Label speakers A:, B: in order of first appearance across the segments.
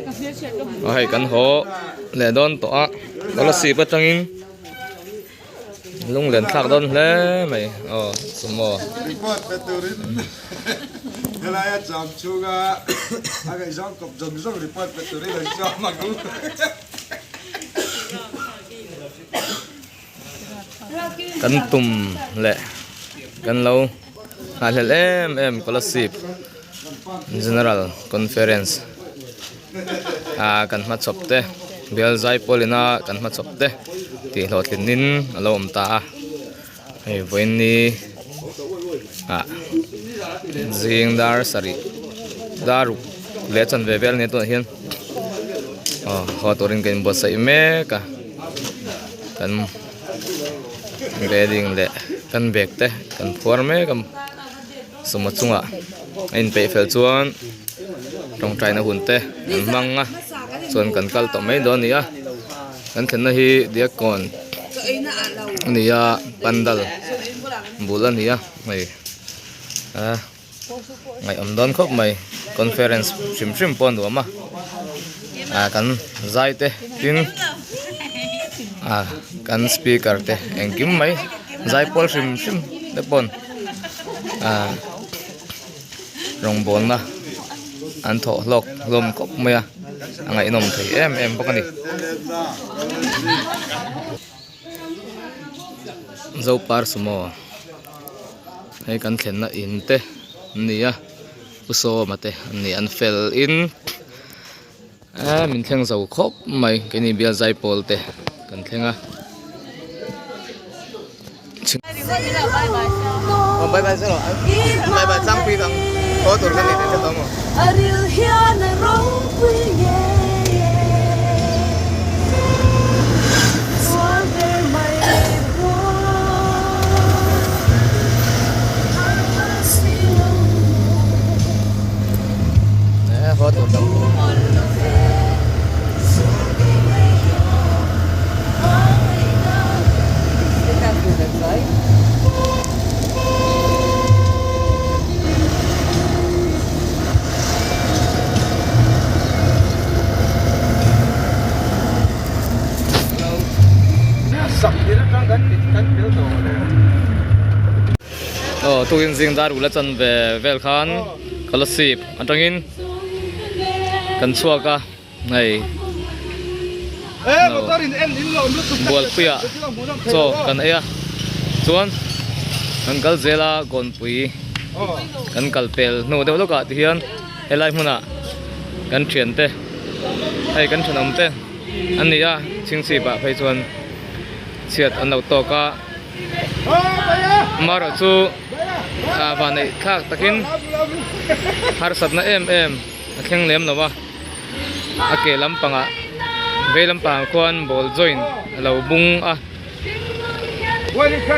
A: A hei kan haw leh dawn tawh a Kolasib atangin lunglen thlak dawn hle mai aw sumo.
B: Report pe turin helaia cham chhunga a ngaihzawng kawp zawng zawng report pe turin an sawm ang u.
A: Kan tum leh kan lo nghahhlelh em em Kolasib General Conference ah kan hmachhawp te bial zaipawl ina kan hmachhawp te tih hlawhtlin in a lo awm ta a hei vawiin ni ah zing dar sarih dar ruk leh chanve vel a ni tunah hian aw haw turin ka inbuatsaih mek a kan wedding leh kan bag te kan phuar mek a sumo chungah a inpeih fel chuan tawngtaina hun te an hmang a chuan kan kal tawh mai dawn a ni a kan thlenna hi diakkawn a ni a pandal bul a ni a hei a ngaihawm dawn khawp mai conference hrim hrim pawh a nuam a ah kan zai te tin ah kan speaker te engkim mai zaipawl hrim hrim te pawn ah rawngbawlna an thawh hlawk hlawm khawp mai a a ngaihnawm thei em em bawk a ni. Zopar sumo hei kan thlenna in te an ni a pu sawma te an ni an fel in eee min thleng zo khawp mai keini bial zaipawl te kan thleng a. Aw tukin zing dar ula chan ve vel khan Kolasib atangin kan chhuak a hei Bualpuia chaw kan ei a chuan kan kal zel a Kawnpui kan kal pel hnu deuh lawkah ti hian helai hmunah kan thiante hei kan thenawm te an ni a chhingchhip ah phei chuan chhiat an lo tawk a. Amaherawhchu van neih thlak takin harsatna em em a thleng lem lo a, a ke lampangah vei lampangah khuan ball joint a lo bung a,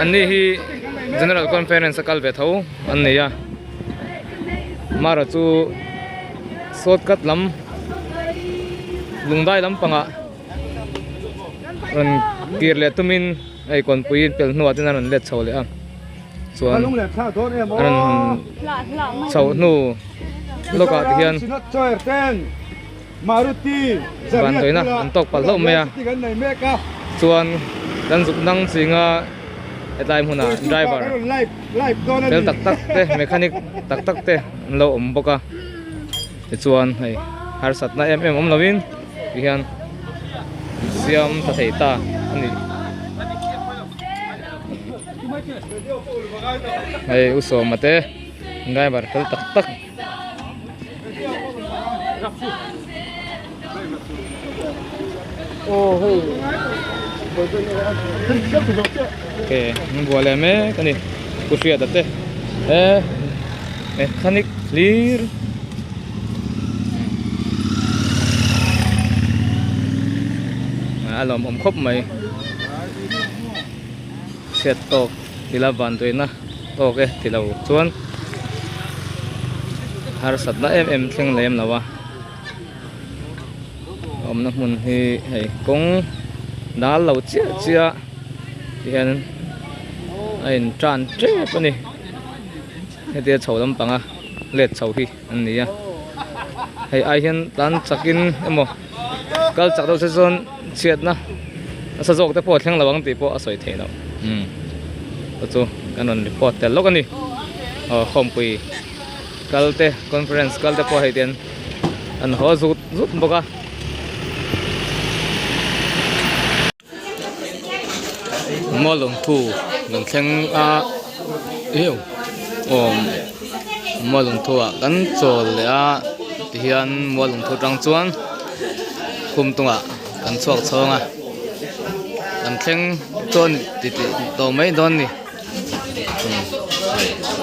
A: anni hi general conference a kal ve tho an ni a, amaherawhchu shortcut lam lungdai lampangah rawn kir leh tumin. Hei kawnpui pel hnuah ten a rawn let chho leh a chuan a rawn chhoh hnu lawkah te hian vanduaina an tawk palh hlauh mai a chuan kan zuk dang chinga hetlai hmunah driver fel tak tak te mechanic tak tak te an lo awm bawk a tichuan hei harsatna em em awm lovin tihian siam tha thei ta a ni. Hei u Sawma te driver fel tak tak. Ke an buai leh mek a ni Pu Hriata te he mechanic hlir. A lawmawm khawp mai chhiat tawk ila van tuina tawk e tilo chuan harsatna em em thleng lem lo a awmna hmun hi hei kawng dal lo chiah chiah ti hian a in tan tep a ni. Hetia chho lampanga let chho hi an ni a. Hei ai hian tlan chakin emaw kal chak deuh se chuan chhiatna nasa zawk te pawh a thleng lo ang tih pawh a sawi theih loh umm chu chu kan rawn report tel lawk a ni aw khawmpui kal te conference kal te pawh hei te an haw zut zut bawk a. Mualawngthu kan thleng a eu aw Mualawngthu ah kan chawl leh a tihian Mualawngthu atang chuan khum tungah kan chhuak chhawng a kan thleng chuan ti tih tawh mai dawn a ni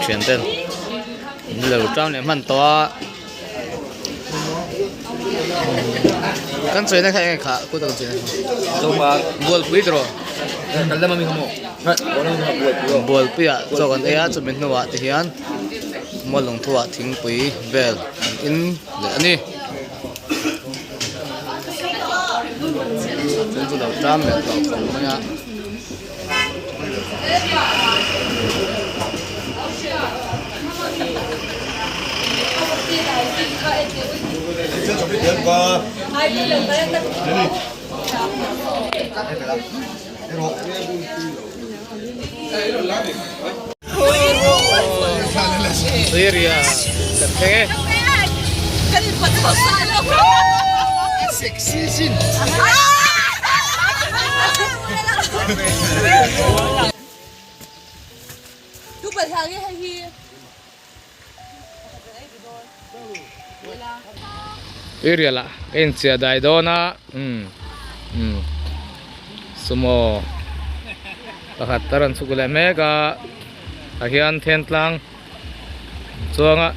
A: thian ten an lo tan leh hman tawh a. Kan chawina kha enge kha kut a kan chawina kha bualpui tawh bualpui ah chaw kan ei a chumi hnuah te hian mual lungthu ah thingpui vel an in leh a ni chuan chu lo ṭam leh tawh khawp mai a. Syria kan thleng e. Tuirial ah ka inchhiah dai dawn a umm umm sumo pakhat a rawn chhuk leh mek a tah hian thentlang chuang a.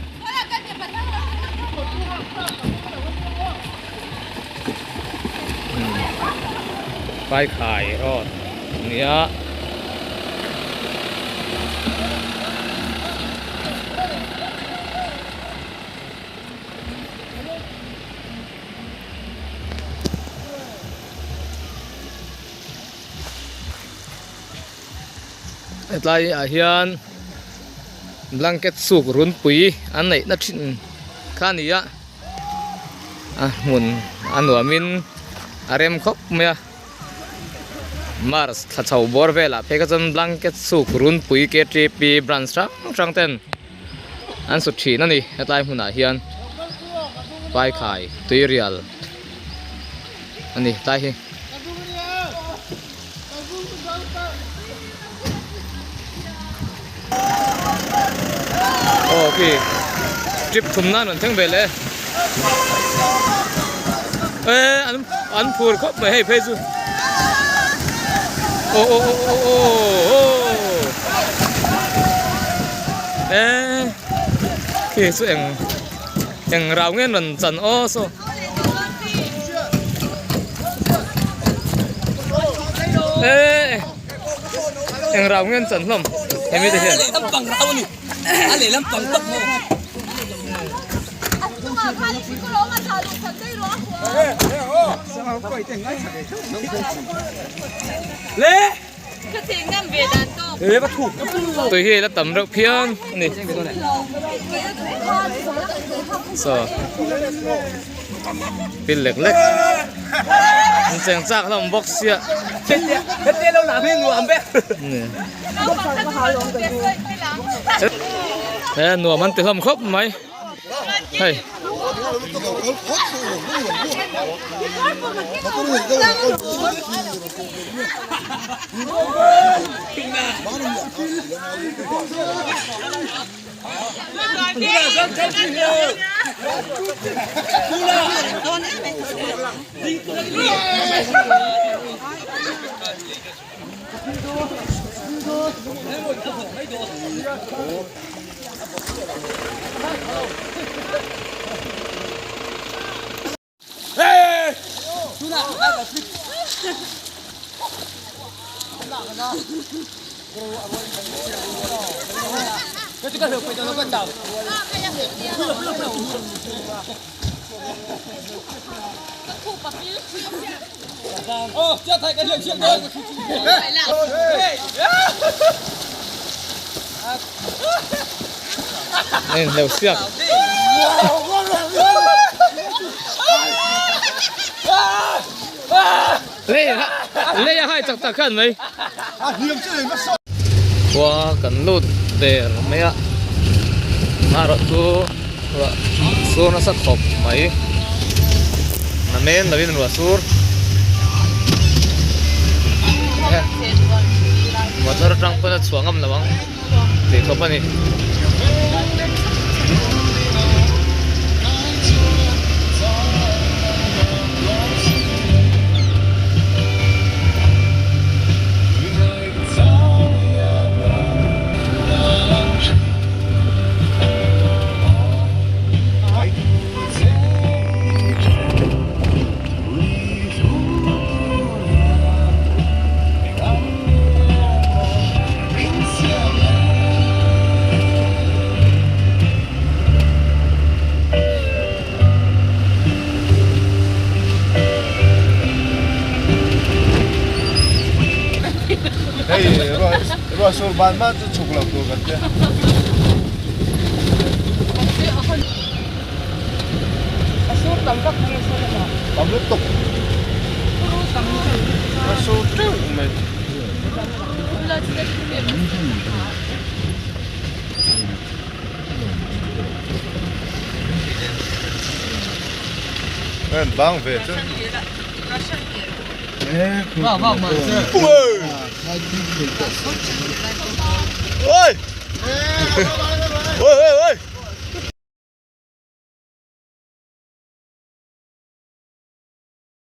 A: Paikhai road a ni a. Hetlai ah hian blanket suk runpui an neih na thin kha a ni a a hmun a nuam in a rem khawp mai a mars thla chho bawr velah phei kha chuan blanket suk runpui ktp branch hrang hrang ten an sut thin a ni hetlai hmunah hian paikhai tuirial a ni tlai hi. Aw khi trip thum nan an thleng ve leh e an an phur khawp mai hei phei chu aw aw aw aw aw e khi chu eng eng rau nge an rawn chan aw saw. Ê eng rau nge an chan hlawm hemi te hian. Tui hi la tam reuh phian a ni saw pil lek lek an cheng chak hlawm bawk sia he nuam an ti hlawm khawp mai. Hei. Nên leo siak. Lei a hai chak tak khan mai. Khua kan lut der mai a, marawh chu ruah sur nasa khawp mai. Namen lovin ruah sur. Motor atang pawn a chhuah ngam lo ang tih khawp a ni.
B: Hei ruah sur ban ban chu chhuk lo tur kan tia.
C: A sur tam vak nge saw lamah?
B: Tam lutuk. A sur teuh mai. En bang ve chu. Oi! Oi oi oi!